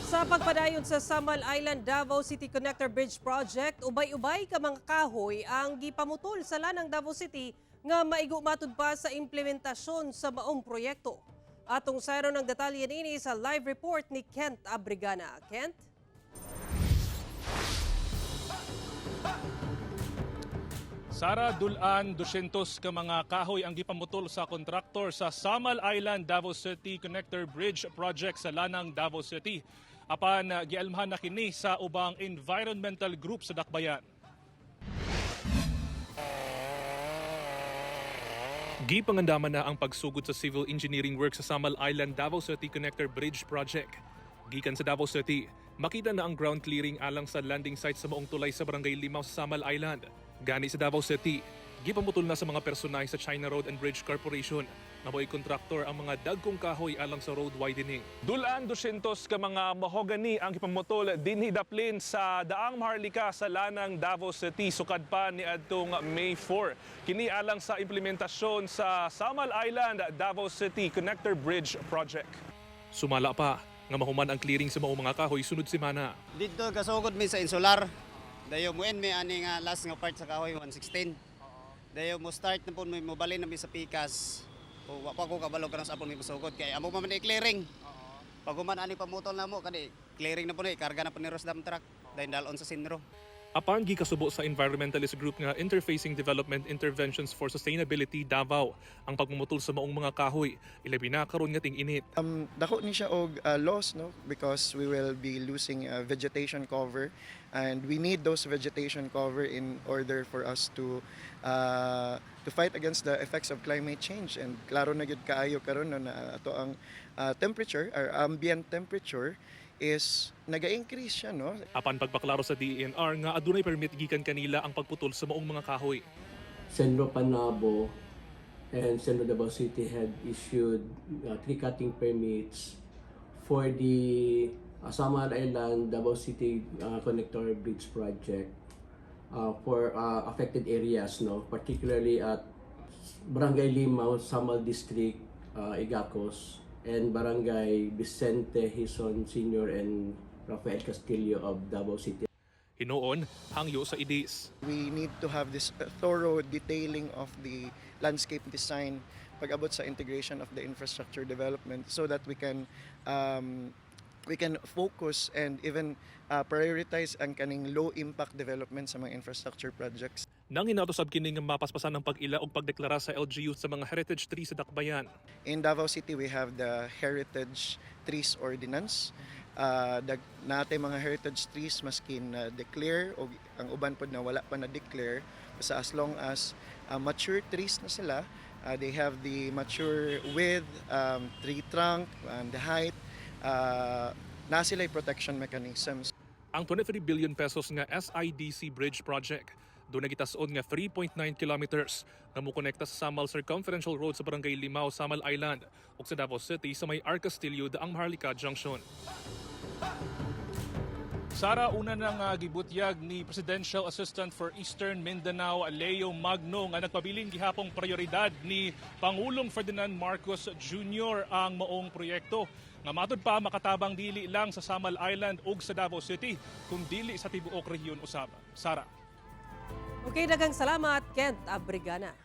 Sa pagpadayon sa Samal Island Davao City Connector Bridge Project, ubay-ubay ka mga kahoy ang gipamutol sa lanang Davao City nga maigo matud pa sa implementasyon sa maong proyekto. Atong sayron ng detalye niini sa live report ni Kent Abrigana. Kent? Sara, dulan 200 ka mga kahoy ang gipamutol sa kontraktor sa Samal Island Davao City Connector Bridge Project sa Lanang, Davao City. Apan gialmahan na kini sa ubang environmental group sa Dakbayan. Gipangandaman na ang pagsugod sa civil engineering work sa Samal Island Davao City Connector Bridge Project. Gikan sa Davao City, makita na ang ground clearing alang sa landing site sa maong tulay sa Barangay Limao sa Samal Island. Gani sa Davao City, gipamutol na sa mga personahe sa China Road and Bridge Corporation nga mo'y kontraktor ang mga dagkong kahoy alang sa road widening. Dulan 200 ka mga mahogany ang gipamutol dinhi daplin sa Daang Maharlika sa Lanang, Davao City, sukad pa niadtong May 4. Kini alang sa implementasyon sa Samal Island Davao City Connector Bridge Project. Sumala pa nga mahuman ang clearing sa maong mga kahoy sunod semana. Dito kasugod mi sa insular. Dayo mo end mi ani nga last nga part sa kahoy 116. Dayo mo start na po mi mobalin na mi sa pikas. O wa pa ko kabalo karon sa apon mi mosugod kay amo pa man i-clearing. Pag human ani pamutol na mo kani clearing na po ni karga na po ni Rosdam truck dayon dalon sa Sinro. Apan gikasubo sa environmentalist group nga Interfacing Development Interventions for Sustainability Davao ang pagmumutol sa maong mga kahoy, ilabi na karon nga ting-init. Dako ni siya og loss, no, because we will be losing vegetation cover, and we need those vegetation cover in order for us to fight against the effects of climate change. And klaro na gyud kaayo karon, no, na ato ang temperature or ambient temperature is naga-increase siya, no. Apan pagpaklaro sa DENR nga adunay permit gikan kanila ang pagputol sa maong mga kahoy. Senro Panabo and Senro Davao City had issued tree cutting permits for the Samal Island Davao City Connector Bridge Project for affected areas, no, particularly at Barangay Limao, Samal District, Igacos, and Barangay Vicente Hison Sr. and Rafael Castillo of Davao City. Hinuon, hangyo sa IDIS. We need to have this thorough detailing of the landscape design pag-abot sa integration of the infrastructure development so that we can focus and even prioritize ang kaning low impact development sa mga infrastructure projects. Nang hinato sab kini nga mapaspasan ang pag-ila og pagdeklara sa LGU sa mga heritage tree sa Dakbayan. In Davao City, we have the Heritage Trees Ordinance. Natay mga heritage trees maskin na declare o ang uban pod na wala pa na declare, basta as long as mature trees na sila, they have the mature width, tree trunk and the height, na sila protection mechanisms. Ang 23 billion pesos nga SIDC Bridge Project doon nagitas-on nga 3.9 kilometers nga mokonekta sa Samal Circumferential Road sa Barangay Limao, Samal Island ug sa Davao City sa may R. Castillo, Daang Maharlika Junction. Sara, una nang gibutyag ni Presidential Assistant for Eastern Mindanao Leo Magno nga nagpabilin gihapong prioridad ni Pangulong Ferdinand Marcos Jr. ang maong proyekto nga matud pa makatabang dili lang sa Samal Island ug sa Davao City kun dili sa tibuok rehiyon usab. Sara. Okay, daghang salamat, Kent Abrigana.